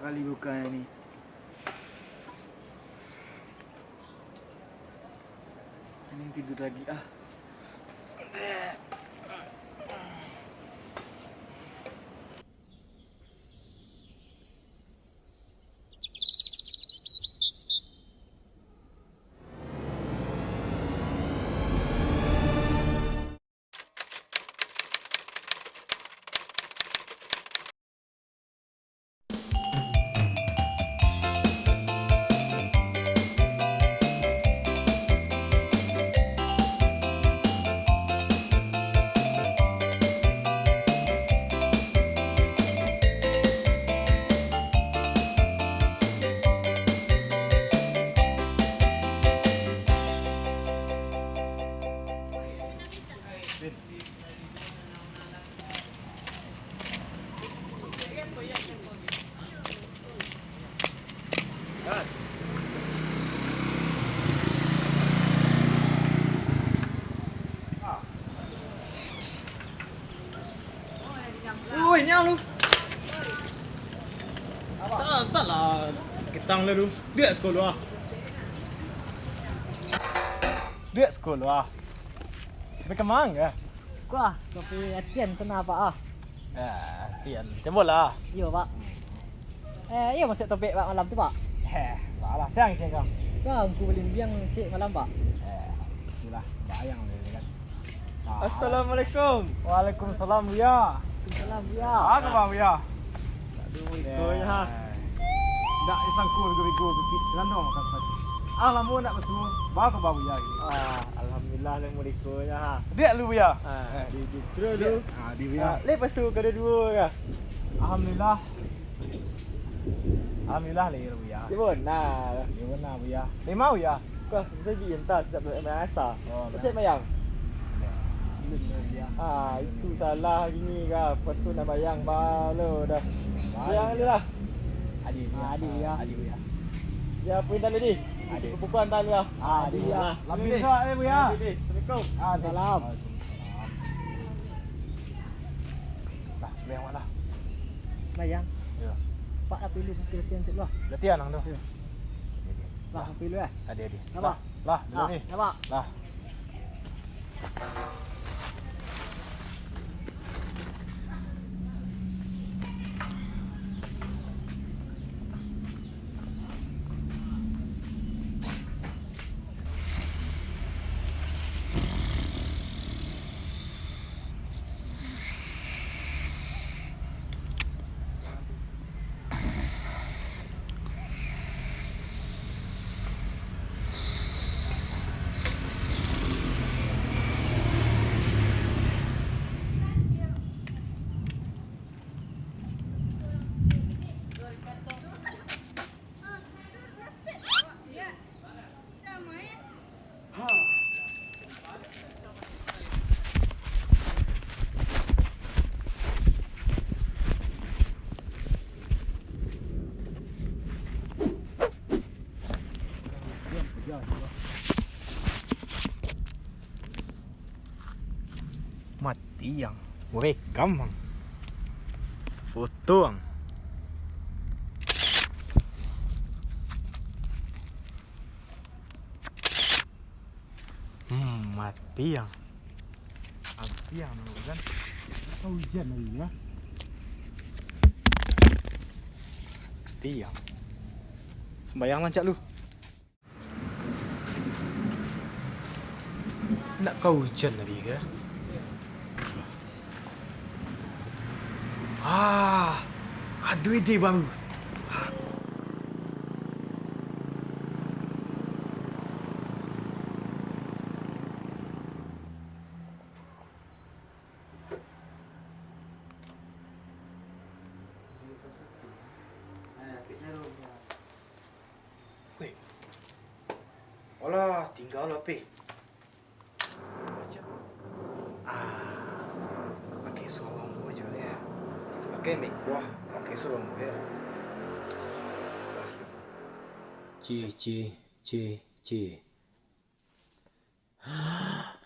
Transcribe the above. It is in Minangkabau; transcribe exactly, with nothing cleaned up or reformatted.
Kali buka ini. Ini tidur lagi ah. Oi, nyo lu. Tak, tak lah. Ketang lah lu. Dia sekolah. Dia sekolah. Berkembang ke? Kuah, kopi Atian sana, Pak, ah. Ya, Atian. Coba lah. Iyo, Pak. Eh, iyo masuk topik, Pak, malam tu, Pak. Eh, Pak lah, siang cek kau. Kau angku balimbiang cek malam, Pak. Eh, itulah, bayang dia kan. Ah, Assalamualaikum. Waalaikumsalam, Buya. Waalaikumsalam, Buya. Ah, kau, Buya. Aduh, iko ya. Ndak disangko bego-bego pipik sinan doh makan padi. Ah, lamo ndak basuo. Ba kaba Buya gini? Ah, alhamdulillah lah muriko ya. Diak lu Buya. Ah, di, di, terus lu. Ah, di Buya. Ah, le pasu kada duo ka? Alhamdulillah. Alhamdulillah le Buya. Di mana? Di mana Buya? Lima Buya. Kah, bisa di entah, bisa main asa. Oh, bisa mayang. Ah, itu salah gini kah. Pas tu nak mayang balo dah. Mayang ni lah. Adi, adi, ya. Adi, ya. Ya, apa yang tadi ni? Adi. Bukan tadi lah. Adi, ya. Lebih tak, eh, Buya? Assalamualaikum. Salam. Dah, sembahyang lah. Mayang. Ya. Pak, tapi lu mungkin latihan sikit lah. Latihan, nang tu. Ya. Lah, tapi lu, eh. Adi, adi. Apa? Lah, dulu ni. Lah. Lah. Mati ang. Rekam ang. Foto ang. Hmm, mati ang. Mati ang, kan? Kau hujan lagi, ya? Mati ang. Sembayang lancak lu. Nak kau hujan tadi ke? Ah, aduh ide baru. Weh. Alah, tingga lah, Pe. Ah, pakai suara lamo aja lah, ya. Pakai mic kuah, pakai suara lamo, ya. Ci, ci, ci, ci. Ah.